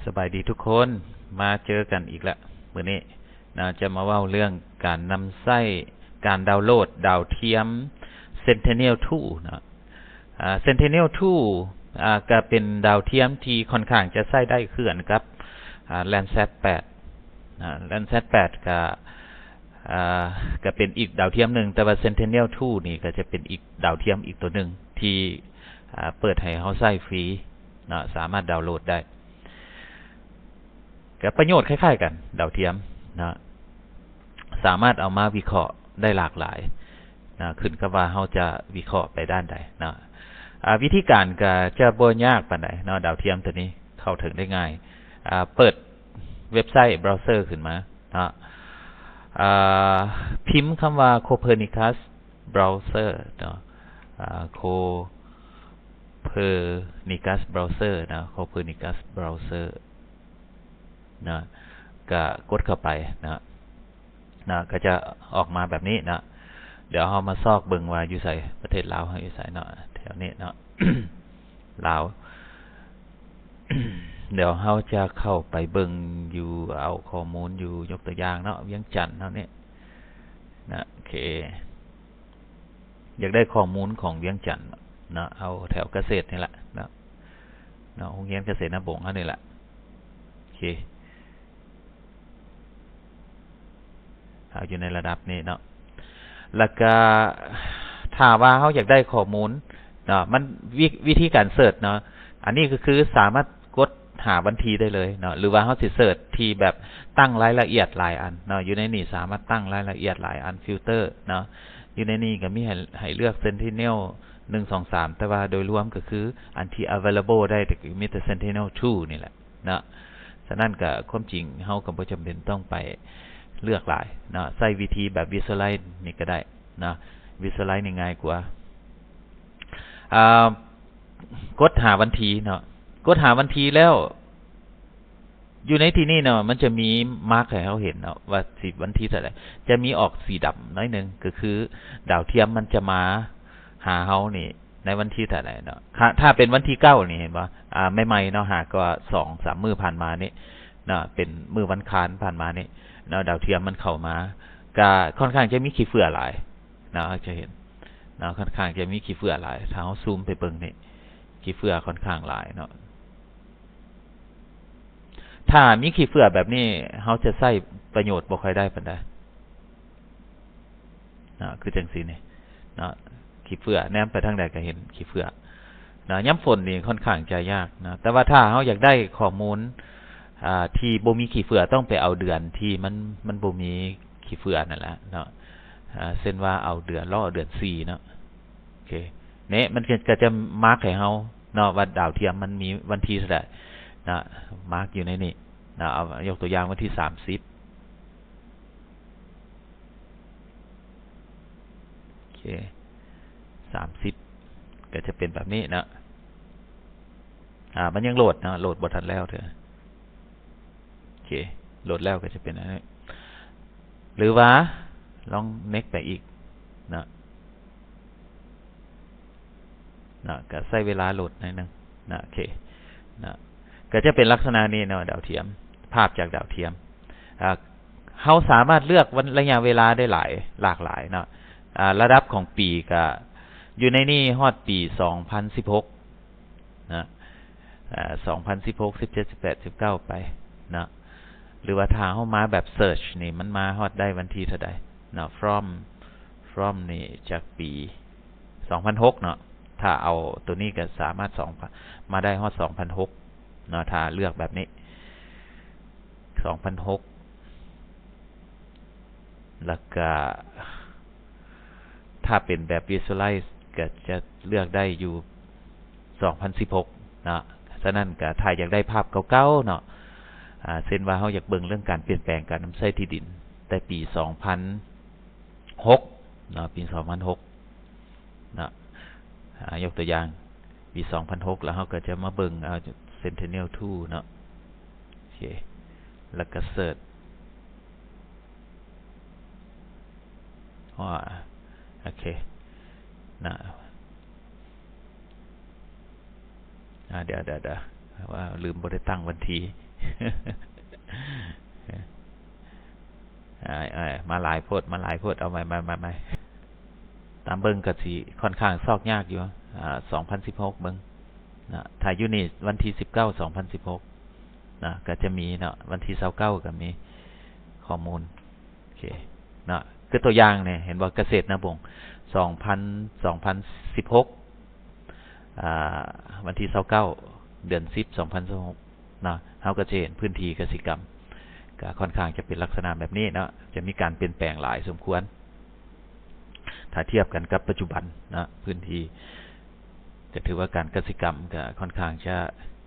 ສະບາຍດີທຸກຄົນ ມາເຈີກັນອີກລະມື້ນີ້ນະ ຈະມາເວົ້າເລື່ອງການນຳໃຊ້ການດາວໂຫຼດດາວທຽມ Sentinel two ນະ. ອາ Sentinel two ອາ ກະເປັນດາວທຽມທີ່ຂ້ອນຂ້າງຈະໃຊ້ໄດ້ຄືກັນກັບ ອາ Landsat eight ນະ. Landsat eight ກະ ອາ ກະເປັນອີກດາວທຽມໜຶ່ງ ແຕ່ວ່າ Sentinel two ນີ້ກະຈະເປັນອີກດາວທຽມອີກໂຕໜຶ່ງທີ່ ອາ ເປີດໃຫ້ເຮົາໃຊ້ຟຣີເນາະ ສາມາດດາວໂຫຼດໄດ້ ກະປະໂຫຍດຄ້າຍໆກັນ ດາວທຽມເນາະ ສາມາດເອົາມາວິເຄາະໄດ້ຫຼາກຫຼາຍເນາະ ຂຶ້ນກັບວ່າເຮົາຈະວິເຄາະໄປດ້ານໃດເນາະ. ອາ ວິທີການກະຈະບໍ່ຍາກປານໃດເນາະ ດາວທຽມໂຕນີ້ເຂົ້າເຖິງໄດ້ງ່າຍ. ອາ ເປີດເວັບໄຊ browser ຂຶ້ນມາເນາະ ອາ ພິມຄຳວ່າ Copernicus browser ເນາະ ອາ Copernicus browser ເນາະ Copernicus browser ເນາະ ກະກົດເຂົ້າໄປເນາະ ເນາະ ກະຈະອອກມາແບບນີ້ເນາະ. ດຽວເຮົາມາຊອກເບິ່ງວ່າຢູ່ໃສ ປະເທດລາວເຮົາຢູ່ໃສເນາະ ແຖວນີ້ເນາະ ລາວ. ດຽວເຮົາຈະເຂົ້າໄປເບິ່ງຢູ່ ເອົາຂໍ້ມູນຢູ່ ຍົກຕົວຢ່າງເນາະ ວຽງຈັນເຮົານີ້ນະ ໂອເຄ ຢາກໄດ້ຂໍ້ມູນຂອງວຽງຈັນເນາະ ເອົາແຖວກະເສດນີ້ລະເນາະ ເນາະ ໂຮງຮຽນກະເສດນະບົງເຮົານີ້ລະ ໂອເຄ ເຮົາຢູ່ໃນລະດັບນີ້ເນາະ. ແລ້ວກະຖ້າວ່າເຮົາຢາກໄດ້ຂໍ້ມູນເນາະ ມັນ ວິ ວິທີການເສີດເນາະ ອັນນີ້ກໍຄືສາມາດກົດຫາວັນທີໄດ້ເລີຍເນາະ ຫຼືວ່າເຮົາຊິເສີດທີ່ແບບຕັ້ງລາຍລະອຽດຫຼາຍອັນເນາະ ຢູ່ໃນນີ້ສາມາດຕັ້ງລາຍລະອຽດຫຼາຍອັນ ຟິວເຕີເນາະ ຢູ່ໃນນີ້ກໍມີໃຫ້ ໃຫ້ເລືອກ Sentinel ໜຶ່ງ ສອງ ສາມ ແຕ່ວ່າໂດຍລວມກໍຄືອັນທີ່ available ໄດ້ກໍມີແຕ່ Sentinel two ນີ້ແຫຼະເນາະ. ສະນັ້ນກໍຄວາມຈິງເຮົາກໍບໍ່ຈຳເປັນຕ້ອງໄປເລືອກຫຼາຍເນາະ ໃຊ້ວິທີແບບ visualize ນີ້ກໍໄດ້ເນາະ visualize ນີ້ງ່າຍກວ່າ. ອາ ກົດຫາວັນທີເນາະ ກົດຫາວັນທີແລ້ວ ຢູ່ໃນທີ່ນີ້ເນາະ ມັນຈະມີມາກໃຫ້ເຮົາເຫັນເນາະ ວ່າຊິວັນທີເທົ່າໃດ ຈະມີອອກສີດຳໜ້ອຍໜຶ່ງ ກໍຄືດາວທຽມມັນຈະມາຫາເຮົານີ້ໃນວັນທີເທົ່າໃດເນາະ. ຖ້າ ຖ້າເປັນວັນທີເກົ້ານີ້ ເຫັນບໍ່ ອາ ໃໝ່ໆເນາະ ຫາກວ່າສອງສາມມື້ຜ່ານມານີ້ເນາະ ເປັນມື້ວັນຄານຜ່ານມານີ້ເນາະ ດາວທຽມມັນເຂົ້າມາ ກະຂ້ອນຂ້າງຈະມີຂີ້ເຝື້ອຫຼາຍເນາະ ເຮົາຈະເຫັນເນາະ ຂ້ອນຂ້າງຈະມີຂີ້ເຝື້ອຫຼາຍ ຖ້າເຮົາຊູມໄປເບິ່ງນີ້ ຂີ້ເຝື້ອຂ້ອນຂ້າງຫຼາຍເນາະ. ຖ້າມີຂີ້ເຝື້ອແບບນີ້ ເຮົາຈະໃຊ້ປະໂຫຍດບໍ່ຄ່ອຍໄດ້ປານໃດເນາະ ຄືຈັ່ງຊີ້ນີ້ເນາະ ຂີ້ເຝື້ອ ແນມໄປທາງໃດກໍເຫັນຂີ້ເຝື້ອເນາະ. ຍາມຝົນນີ້ຂ້ອນຂ້າງຈະຍາກເນາະ ແຕ່ວ່າຖ້າເຮົາຢາກໄດ້ຂໍ້ມູນ ອາ ທີ່ບໍ່ມີຂີ້ເຝື້ອ ຕ້ອງໄປເອົາເດືອນທີ່ມັນ ມັນບໍ່ມີຂີ້ເຝື້ອນັ້ນແຫຼະເນາະ ອາ ເຊັ່ນວ່າເອົາເດືອນ ລອງເອົາເດືອນສີ່ເນາະ ໂອເຄ ເນາະ ມັນກໍ ກໍຈະມາກໃຫ້ເຮົາເນາະ ວ່າດາວທຽມມັນມີວັນທີເທົ່າໃດເນາະ ມາກຢູ່ໃນນີ້ເນາະ. ເອົາ ຍົກຕົວຢ່າງວັນທີສາມສິບ ໂອເຄ ສາມສິບ ກໍຈະເປັນແບບນີ້ເນາະ. ອາ ມັນຍັງໂຫຼດເນາະ ໂຫຼດບໍ່ທັນແລ້ວເທື່ອ ໂອເຄ ໂຫຼດແລ້ວກໍຈະເປັນອັນນີ້ ຫຼືວ່າລອງ next ໄປອີກເນາະ ເນາະ ກໍໃຊ້ເວລາໂຫຼດໜ້ອຍໜຶ່ງເນາະ ໂອເຄເນາະ ກໍຈະເປັນລັກສະນະນີ້ເນາະ ດາວທຽມ ພາບຈາກດາວທຽມ ອາ ເຮົາສາມາດເລືອກວັນ ໄລຍະເວລາໄດ້ຫຼາຍ ຫຼາກຫຼາຍເນາະ ອາ ລະດັບຂອງປີກໍຢູ່ໃນນີ້ຮອດປີສອງພັນສິບຫົກ ນະ ເອີ ສອງພັນສິບຫົກ ສິບເຈັດ ສິບແປດ ສິບເກົ້າ ໄປເນາະ ຫຼືວ່າຖ້າເຮົາມາແບບ search ນີ້ ມັນມາຮອດໄດ້ວັນທີເທົ່າໃດເນາະ from from ນີ້ຈາກປີສອງພັນຫົກເນາະ ຖ້າເອົາໂຕນີ້ກໍສາມາດສອງ ມາໄດ້ຮອດສອງພັນຫົກເນາະ ຖ້າເລືອກແບບນີ້ ສອງພັນຫົກ ແລ້ວກະຖ້າເປັນແບບ visualize ກະຈະເລືອກໄດ້ຢູ່ສອງພັນສິບຫົກເນາະ. ສະນັ້ນກະຖ້າຢາກໄດ້ພາບເກົ່າໆເນາະ ອາ ເຊັ່ນວ່າເຮົາຢາກເບິ່ງເລື່ອງການປ່ຽນແປງການນຳໃຊ້ທີ່ດິນແຕ່ປີສອງພັນຫົກເນາະ ປີສອງພັນຫົກເນາະ ອາ ຍົກຕົວຢ່າງ ປີສອງພັນຫົກ ແລ້ວເຮົາກໍຈະມາເບິ່ງ ເອົາ Sentinel two ເນາະ ໂອເຄ ແລ້ວກໍ search ອໍ ໂອເຄ ນະ ອາ ດຽວ ດຽວ ດຽວ ວ່າລືມບໍ່ໄດ້ຕັ້ງວັນທີ ອ້າຍ ອ້າຍ ມາຫຼາຍໂພດ ມາຫຼາຍໂພດ ເອົາໃໝ່ ໃໝ່ ໃໝ່ ໃໝ່. ຕາມເບິ່ງກໍຊິຂ້ອນຂ້າງຊອກຍາກຢູ່ ອ່າ ສອງພັນສິບຫົກ ເບິ່ງນະ ຖ້າຢູ່ນີ້ວັນທີສິບເກົ້າ ສອງພັນສິບຫົກນະ ກໍຈະມີເນາະ ວັນທີຊາວເກົ້າກໍມີຂໍ້ມູນ ໂອເຄເນາະ. ຄືຕົວຢ່າງນີ້ ເຫັນບໍ່ ກະເສດນາບົງ ສອງພັນ ສອງພັນສິບຫົກ ອ່າ ວັນທີຊາວເກົ້າ ເດືອນສິບ ສອງພັນຊາວຫົກເນາະ ເຮົາກໍຈະເຫັນພື້ນທີ່ກະສິກຳ ກໍຂ້ອນຂ້າງຈະເປັນລັກສະນະແບບນີ້ເນາະ ຈະມີການປ່ຽນແປງຫຼາຍສົມຄວນ ຖ້າທຽບກັນກັບປັດຈຸບັນເນາະ ພື້ນທີ່ ກໍຖືວ່າການກະສິກຳກໍຂ້ອນຂ້າງຈະ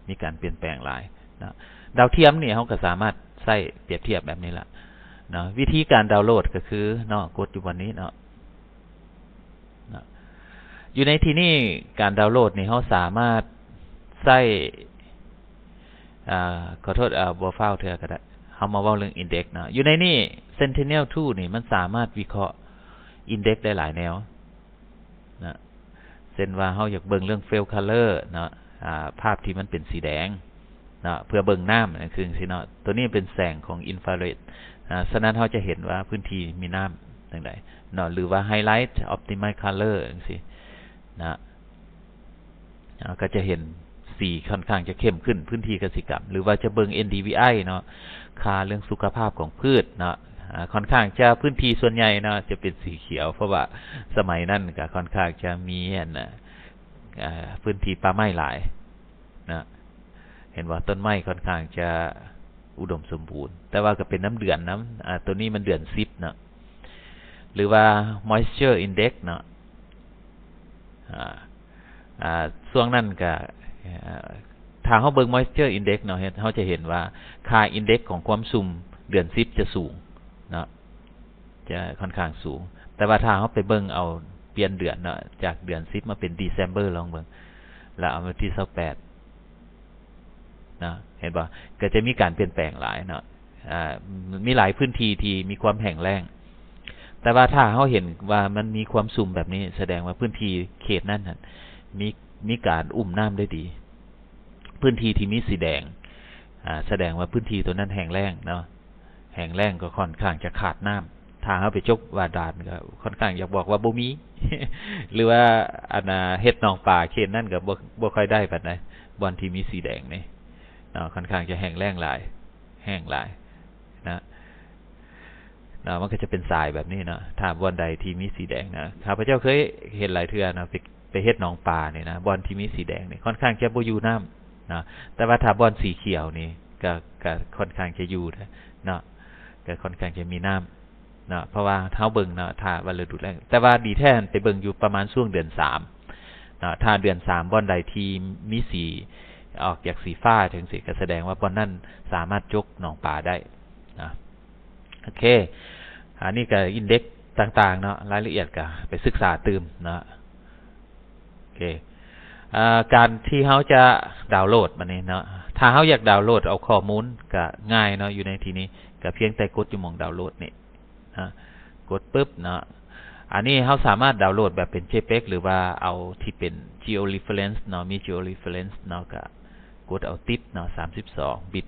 ມີການປ່ຽນແປງຫຼາຍເນາະ. ດາວທຽມນີ້ເຮົາກໍສາມາດໃຊ້ປຽບທຽບແບບນີ້ລະເນາະ. ວິທີການດາວໂຫຼດກໍຄືເນາະ ກົດຢູ່ບ່ອນນີ້ເນາະ ເນາະ ຢູ່ໃນທີ່ນີ້ການດາວໂຫຼດນີ້ເຮົາສາມາດໃຊ້ ອ່າ ຂໍໂທດ ອ່າ ບໍ່ຟ້າວເທື່ອກໍໄດ້ ເຮົາມາເວົ້າເລື່ອງ index ເນາະ. ຢູ່ໃນນີ້ Sentinel Tool ນີ້ມັນສາມາດວິເຄາະ index ໄດ້ຫຼາຍແນວນະ ເຊັ່ນວ່າເຮົາຢາກເບິ່ງເລື່ອງ fill color ເນາະ ອ່າ ພາບທີ່ມັນເປັນສີແດງເນາະ ເພື່ອເບິ່ງນ້ຳ ຄືຈັ່ງຊີ້ເນາະ. ຕົວນີ້ເປັນແສງຂອງ infrared ອ່າ ສະນັ້ນເຮົາຈະເຫັນວ່າພື້ນທີ່ມີນ້ຳຈັ່ງໃດເນາະ ຫຼືວ່າ highlight optimize color ຈັ່ງຊີ້ນະ ເຮົາກໍຈະເຫັນສີຂ້ອນຂ້າງຈະເຂັ້ມຂຶ້ນ ພື້ນທີ່ກະສິກຳ ຫຼືວ່າຈະເບິ່ງ NDVI ເນາະ ຄ່າເລື່ອງສຸຂະພາບຂອງພືດເນາະ ອ່າ ຂ້ອນຂ້າງຈະ ພື້ນທີ່ສ່ວນໃຫຍ່ເນາະ ຈະເປັນສີຂຽວ ເພາະວ່າສະໄໝນັ້ນກໍຂ້ອນຂ້າງຈະມີອັນ ອ່າ ພື້ນທີ່ປ່າໄມ້ຫຼາຍເນາະ. ເຫັນບໍ່ ຕົ້ນໄມ້ຂ້ອນຂ້າງຈະອຸດົມສົມບູນ ແຕ່ວ່າກໍເປັນນຳເດືອນນຳ ອ່າ ຕົວນີ້ມັນເດືອນສິບເນາະ. ຫຼືວ່າ moisture index ເນາະ ອ່າ ອ່າ ຊ່ວງນັ້ນກະ ເອີ ຖ້າເຮົາເບິ່ງ moisture index ເນາະ ເຮົາຈະເຫັນວ່າຄ່າ index ຂອງຄວາມຊຸ່ມເດືອນສິບຈະສູງເນາະ ຈະຂ້ອນຂ້າງສູງ. ແຕ່ວ່າຖ້າເຮົາໄປເບິ່ງເອົາປ່ຽນເດືອນເນາະ ຈາກເດືອນສິບມາເປັນ December ລອງເບິ່ງ ແລ້ວເອົາວັນທີຊາວແປດ ເນາະ ເຫັນບໍ່ ກໍຈະມີການປ່ຽນແປງຫຼາຍເນາະ. ອ່າ ມີຫຼາຍພື້ນທີ່ທີ່ມີຄວາມແຫ້ງແລ້ງ ແຕ່ວ່າຖ້າເຮົາເຫັນວ່າມັນມີຄວາມຊຸ່ມແບບນີ້ ສະແດງວ່າພື້ນທີ່ເຂດນັ້ນຫັ້ນມີ ມີການອຸ້ມນ້ຳໄດ້ດີ. ພື້ນທີ່ທີ່ມີສີແດງ ອ່າ ສະແດງວ່າພື້ນທີ່ຕົວນັ້ນແຫ້ງແລ້ງເນາະ. ແຫ້ງແລ້ງກໍຂ້ອນຂ້າງຈະຂາດນ້ຳ ຖ້າເຮົາໄປຈົກບາດານກໍຂ້ອນຂ້າງຢາກບອກວ່າບໍ່ມີ ຫຼືວ່າອັນນ່າເຮັດໜອງປາເຂດນັ້ນກໍບໍ່ ບໍ່ຄ່ອຍໄດ້ປານໃດ ບ່ອນທີ່ມີສີແດງນີ້ເນາະ ຂ້ອນຂ້າງຈະແຫ້ງແລ້ງຫຼາຍ ແຫ້ງຫຼາຍນະ ເນາະ ມັນກໍຈະເປັນສາຍແບບນີ້ເນາະ. ຖ້າບ່ອນໃດທີ່ມີສີແດງນະ ຂ້າພະເຈົ້າເຄີຍເຫັນຫຼາຍເທື່ອເນາະ ໄປ ໄປເຮັດໜອງປານີ້ນະ ບ່ອນທີ່ມີສີແດງນີ້ຂ້ອນຂ້າງຈະບໍ່ຢູ່ນ້ຳເນາະ ແຕ່ວ່າຖ້າບ່ອນສີຂຽວນີ້ກໍ ກໍຂ້ອນຂ້າງຈະຢູ່ເນາະ ກໍຂ້ອນຂ້າງຈະມີນ້ຳເນາະ ເພາະວ່າເຮົາເບິ່ງເນາະ ຖ້າວ່າລະດູແລ້ງ. ແຕ່ວ່າດີແທ້ຫັ້ນໄປເບິ່ງຢູ່ປະມານຊ່ວງເດືອນສາມເນາະ ຖ້າເດືອນສາມບ່ອນໃດທີ່ມີສີອອກຈາກສີຟ້າຈັ່ງຊີ້ ກໍສະແດງວ່າບ່ອນນັ້ນສາມາດຈົກໜອງປາໄດ້ເນາະ. ໂອເຄ ອັນນີ້ກໍ index ຕ່າງໆເນາະ ລາຍລະອຽດກໍໄປສຶກສາຕື່ມເນາະ. ໂອເຄ ເອີ ການທີ່ເຮົາຈະດາວໂຫຼດບາດນີ້ເນາະ ຖ້າເຮົາຢາກດາວໂຫຼດເອົາຂໍ້ມູນກໍງ່າຍເນາະ ຢູ່ໃນທີ່ນີ້ກໍພຽງແຕ່ກົດຢູ່ໝ່ອງດາວໂຫຼດນີ້ນະ ກົດປຶບເນາະ ອັນນີ້ເຮົາສາມາດດາວໂຫຼດແບບເປັນ JPEG ຫຼືວ່າເອົາທີ່ເປັນ Geo Reference ເນາະ ມີ Geo Reference ເນາະ ກໍກົດເອົາຕິດເນາະ ສາມສິບສອງບິດ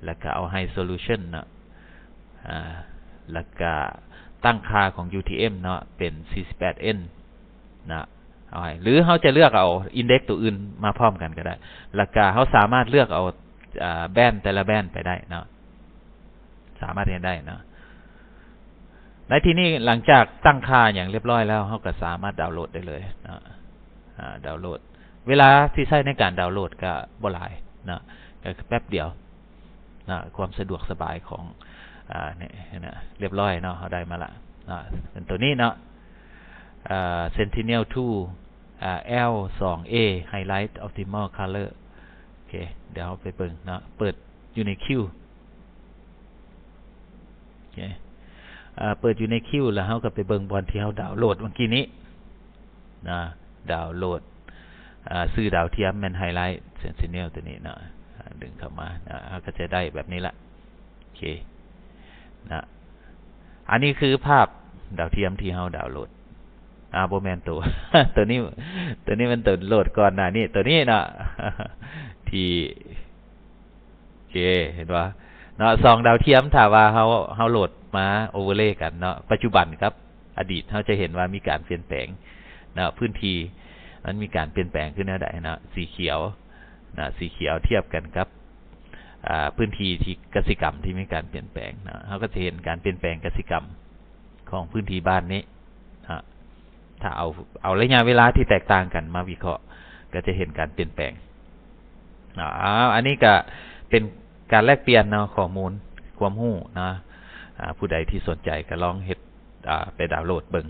ແລ້ວກໍເອົາ High Resolution ເນາະ ອ່າ ແລ້ວກະຕັ້ງຄ່າຂອງ UTM ເນາະ ເປັນ ສີ່ສິບແປດ N ນະ ເອົາໃຫ້ ຫຼືເຮົາຈະເລືອກເອົາ index ຕົວອື່ນມາພ້ອມກັນກໍໄດ້ ແລ້ວກະເຮົາສາມາດເລືອກເອົາ ອ່າ band ແຕ່ລະ band ໄປໄດ້ເນາະ ສາມາດເຮັດໄດ້ເນາະ. ໃນທີ່ນີ້ ຫຼັງຈາກຕັ້ງຄ່າຫຍັງຮຽບຮ້ອຍແລ້ວ ເຮົາກໍສາມາດດາວໂຫຼດໄດ້ເລີຍເນາະ ອ່າ ດາວໂຫຼດ ເວລາທີ່ໃຊ້ໃນການດາວໂຫຼດກໍບໍ່ຫຼາຍເນາະ ກໍແປັບດຽວ ນະ ຄວາມສະດວກສະບາຍຂອງ ອ່າ ນີ້ນະ ຮຽບຮ້ອຍເນາະ ເຮົາໄດ້ມາລະ ນະ ເປັນຕົວນີ້ເນາະ ເອີ Sentinel Tool ອ່າ L ສອງ A Highlight Optimal Color. ໂອເຄ ດຽວເຮົາໄປເບິ່ງເນາະ ເປີດຢູ່ໃນຄິວ ໂອເຄ ເອີ ເປີດຢູ່ໃນຄິວ ແລ້ວເຮົາກໍໄປເບິ່ງບ່ອນທີ່ເຮົາດາວໂຫຼດເມື່ອກີ້ນີ້ ນະ ດາວໂຫຼດ ອ່າ ຊື່ດາວທຽມແມ່ນ Highlight Sentinel ຕົວນີ້ເນາະ ອ່າ ດຶງເຂົ້າມານະ ເຮົາກໍຈະໄດ້ແບບນີ້ລະ ໂອເຄນະ ອັນນີ້ຄືພາບດາວທຽມທີ່ເຮົາດາວໂຫຼດ ອ່າ ບໍ່ແມ່ນໂຕ ຕົວນີ້ ຕົວນີ້ມັນໂຕໂຫຼດກ່ອນໜ້ານີ້ ຕົວນີ້ເນາະ ທີ່ ເຄ ເຫັນບໍ່ເນາະ ສອງດາວທຽມ ຖ້າວ່າເຮົາ ເຮົາໂຫຼດມາ overlay ກັນເນາະ ປັດຈຸບັນກັບອະດີດ ເຮົາຈະເຫັນວ່າມີການປ່ຽນແປງເນາະ ພື້ນທີ່ມັນມີການປ່ຽນແປງຄືແນວໃດເນາະ ສີຂຽວເນາະ ສີຂຽວທຽບກັນກັບ ອາ ພື້ນທີ່ທີ່ກະສິກຳທີ່ມີການປ່ຽນແປງເນາະ ເຮົາກໍຈະເຫັນການປ່ຽນແປງກະສິກຳຂອງພື້ນທີ່ບ້ານນີ້ເນາະ ຖ້າເອົາ ເອົາໄລຍະເວລາທີ່ແຕກຕ່າງກັນມາວິເຄາະ ກໍຈະເຫັນການປ່ຽນແປງ. ອາ ອັນນີ້ກໍເປັນການແລກປ່ຽນເນາະ ຂໍ້ມູນຄວາມຮູ້ເນາະ ອາ ຜູ້ໃດທີ່ສົນໃຈກໍລອງເຮັດ ອາ ໄປດາວໂຫຼດເບິ່ງ